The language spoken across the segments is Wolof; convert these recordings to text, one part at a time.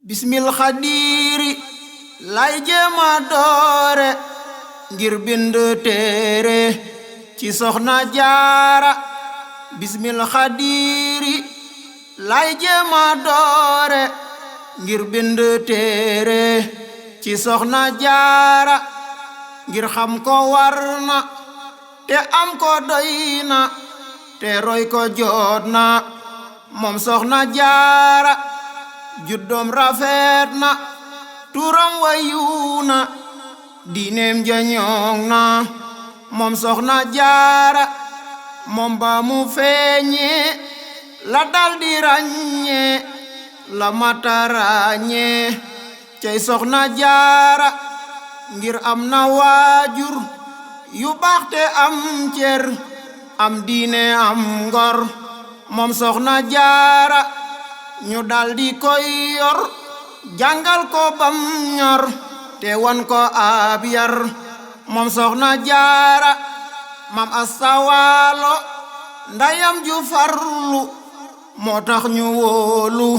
bismil xadiri lay jéema doore ngir bind téere ci soxna jaara bismil xadiri lay jéema doore ngir bind téere ci soxna jaara ngir xam ko war na te am ko doy na te roy ko jot na moom soxna jaara juddoom rafet na turam wayu na diineem jañoŋ na moom soxna jaara moom ba mu feeñe la daldi ràññe la mata ràññe cey soxna jaara ngir am na waajur yu baax te am cer am diine am ngor moom soxna jaara ñu daldi koy yor jàngal ko bam ñor te wan ko ab yar moom soxna jaara mam astawaalo ndayam ju farlu moo tax ñu wóolu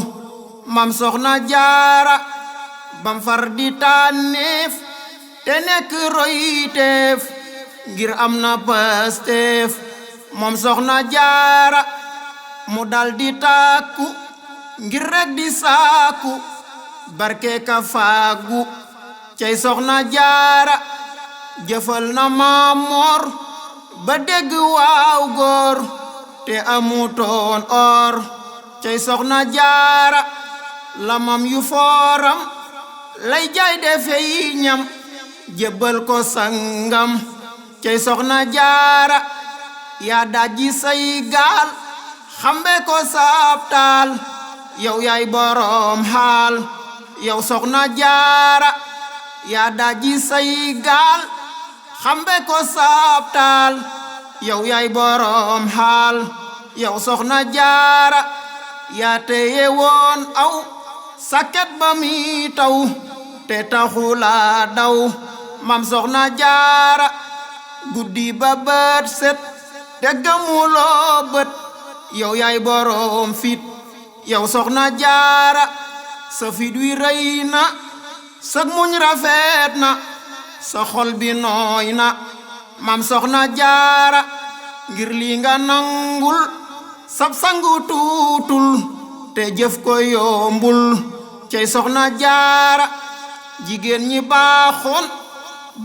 mam soxna jaara bam far di tànneef te nekk royteef ngir am na pasteef moom soxna jaara mu daldi tàkku ngir rek di saaku barke ka faagu cey soxna jaara jëfal na maamoor ba dégg waaw góor te amutoon or cey soxna jaara lamam yu fooram lay jaay defey ñam jébbal ko sangam cey soxna jaara yaa dajji say gaal xambe ko saabtaal yow yaay boroom xaal yow soxna jaara yaa dajji say gaal xambe ko saabtaal yow yaay boroom xaal yow soxna jaara yaa teye woon aw sakket ba mi taw te taxula daw mam soxna jaara guddi ba bët set te gëmuloo bët yow yaay boroom fit yow soxna jaara sa fit wi rëy na sa muñ rafet na sa xol bi nooy na mam soxna jaara ngir li nga nangul sab sangu tuutul te jëf ko yombul cey soxna jaara jigéen ñi baaxoon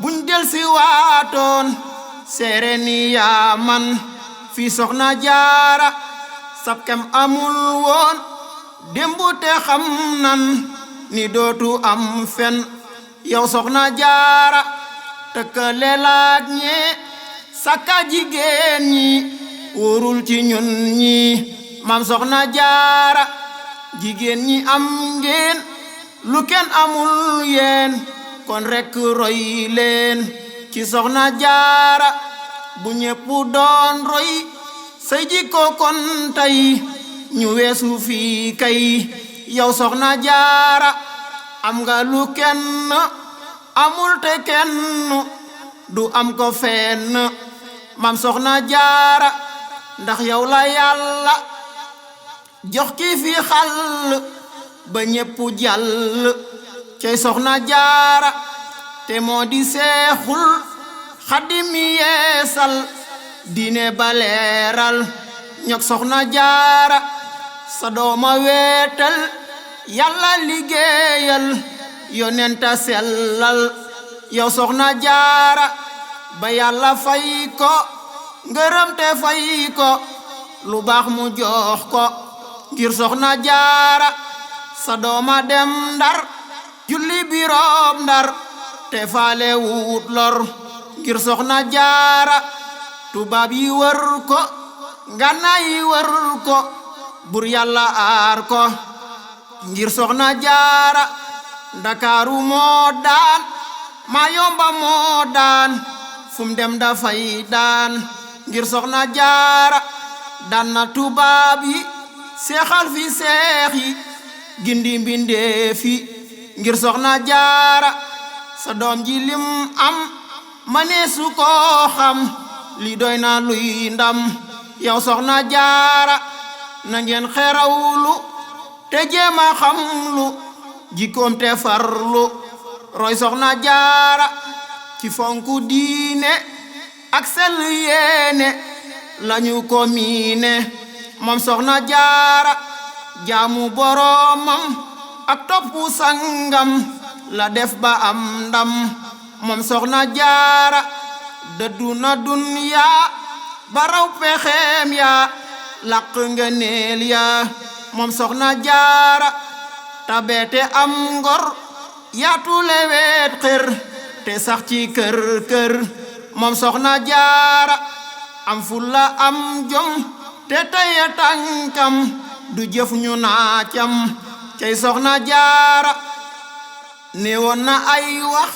buñ del si waatoon seere ni yaa man fi soxna jaara sab kem amul woon démbu te xam nan ni dootu am fen yow soxna jaara tëkkale laaj ñe sakka jigéen ñi wóorul ci ñun ñi mam soxna jaara jigéen ñi am ngeen lu kenn amul yeen kon rekk roy leen ci soxna jaara bu ñépp doon roy say jikko kon tey ñu weesu fii kay yow soxna jaara am nga lu kenn amul te kenn du am ko fenn mam soxna jaara ndax yow la yàlla jox ki fi xal ba ñépp jàll cey soxna jaara te moo di seexul xadim mi yeesal diine baleeral ñok soxna jaara sa dooma weetal yàlla liggéeyal yonenta sellal yow soxna jaara ba yàlla fay ko ngërëm te fay ko lu baax mu jox ko ngir soxna jaara sa dooma dem ndar julli biroom ndar te faale wut lor ngir soxna jaara tubaab yi wër ko ngànnaay yi wër ko bur yàlla aar ko ngir soxna jaara ndakaaru moo daan maa yomba moo daan fum dem dafay daan ngir soxna jaara daan na tubaab yi seexal fi seex yi gindi mbindeef yi ngir soxna jaara sa doom ji lim am maneesu koo xam li doy na luy ndam yow soxna jaara na ngeen xerawlu te jéema xam lu jikkoom te farlu roy soxna jaara ci fonku diine ak sell yéene lañu ko miine moom soxna jaara jaamu boroomam ak toppu sangam la def ba am ndam moom soxna jaara dëddu na dunya ba raw pexeem ya laq ngëneel ya moom soxna jaara tabeete am ngor yaatu lewet xër te sax ci kër kër moom soxna jaara am fulla am jom te taya tànkam du jëf ñu naacam cey soxna jaara newoon na ay wax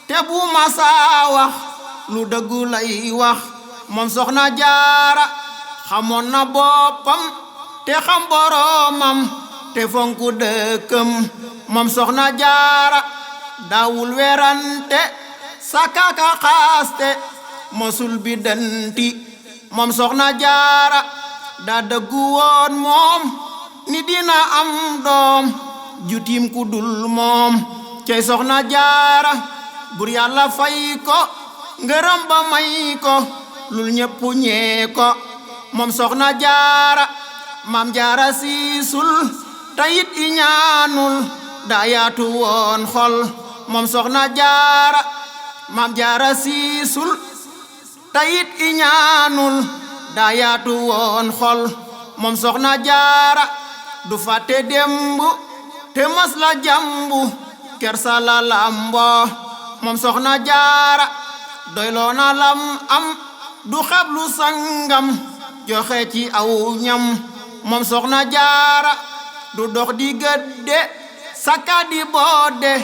te bu masaa wax lu dëggu lay wax moom soxna jaara xamoon na boppam te xam boroomam te fonku dëkkam moom soxna jaara daawul werante sakaka xaaste mosul bi danti moom soxna jaara daa dëggu woon moom ni dina am doom jutim ku dul moom cey soxna jaara bur yàlla fay ko ngërëm ba may ko lul ñépp ñee ko moom soxna jaara maam jaara siisul tayit i ñaanul daa yaatu woon xol moom soxna jaara maam jaara siisul tayit i ñaanul daa yaatu woon xol moom soxna jaara du fàtte dembu te mas la jambu kersa la lambo moom soxna jaara doyloo na lam am du xablu sangam joxe ci aw ñam moom soxna jaara du dox di gëdde sakka di boode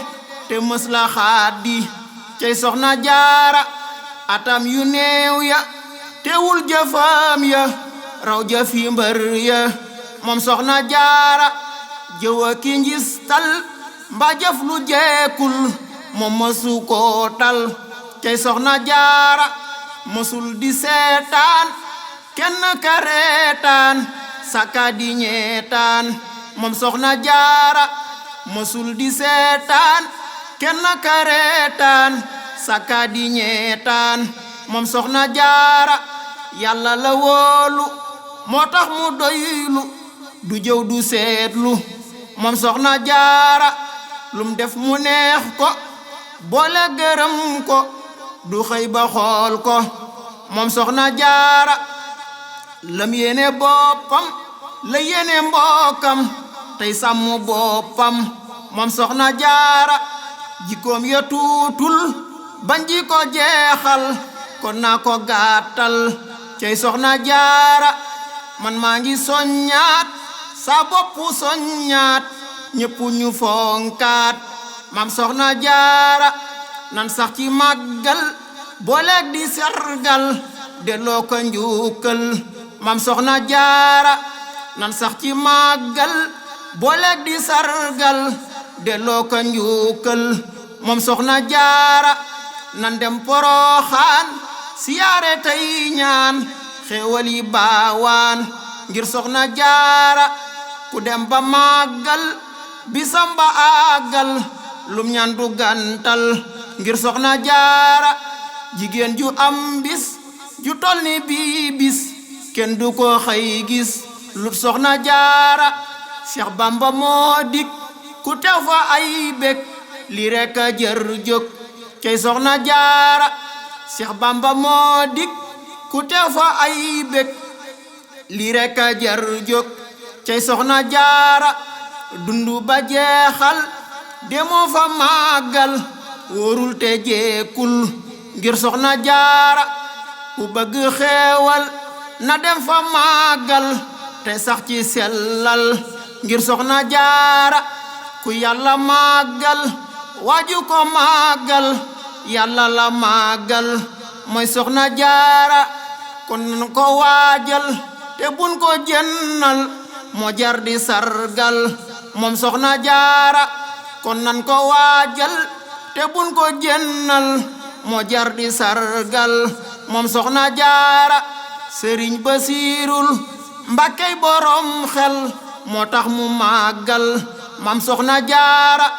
te mës la xaadi cey soxna jaara atam yu néew ya teewul jëfam ya raw jëfi mbër ya moom soxna jaara jëwa ki njistal mba jëf lu jeekul moom mësu koo tal cey soxna jaara mësul di seetaan kenn ka reetaan sakka di ñeetaan moom soxna jaara mësul di seetaan kenn ka reetaan sakka di ñeetaan moom soxna jaara yàlla la wóolu moo tax mu doylu du jëw du seetlu moom soxna jaara lum def mu neex ko boole gërëm ko du xëy ba xool ko moom soxna jaara lam yéene boppam la yéene mbokkam tey sàmm boppam moom soxna jaara jikkoom ya tuutul bañ ji ko jeexal kon naa ko gàttal cey soxna jaara man maa ngi soññaat sa boppu soññaat ñépp ñu fonkaat maam soxna jaara nan sax ci màggal booleeg di sargal delloo ko njukkal maam soxna jaara nan sax ci màggal booleeg di sargal delloo ko njukkal moom soxna jaara nan dem poroxaan siyaare tey ñaan xéewal yi baawaan ngir soxna jaara ku dem ba màggal bisam ba àggal lum ñaan du gàntal ngir soxna jaara jigéen ju am bis ju tol ni bii bis kenn du ko xëy gis lut soxna jaara Cheikh Bamba moo dik ku teew fa ay bég li rekk a jër jóg cey soxna jaara Cheikh Bamba moo dik ku teew fa ay bég li rekk a jër jóg cey soxna jaara dundu ba jeexal demoo fa màggal wóorul te jeekul ngir soxna jaara ku bëgg xeewal na dem fa màggal te sax ci sellal ngir soxna jaara ku yàlla màggal waaju ko màggal yàlla la màggal mooy soxna jaara kon nan ko waajal te bun ko jennal moo jar di sargal moom soxna jaara kon nan ko waajal te bun ko jennal moo jar di sargal moom soxna jaara sëriñ Basiirul Mbàkkey borom xel moo tax mu màggal mam soxna jaara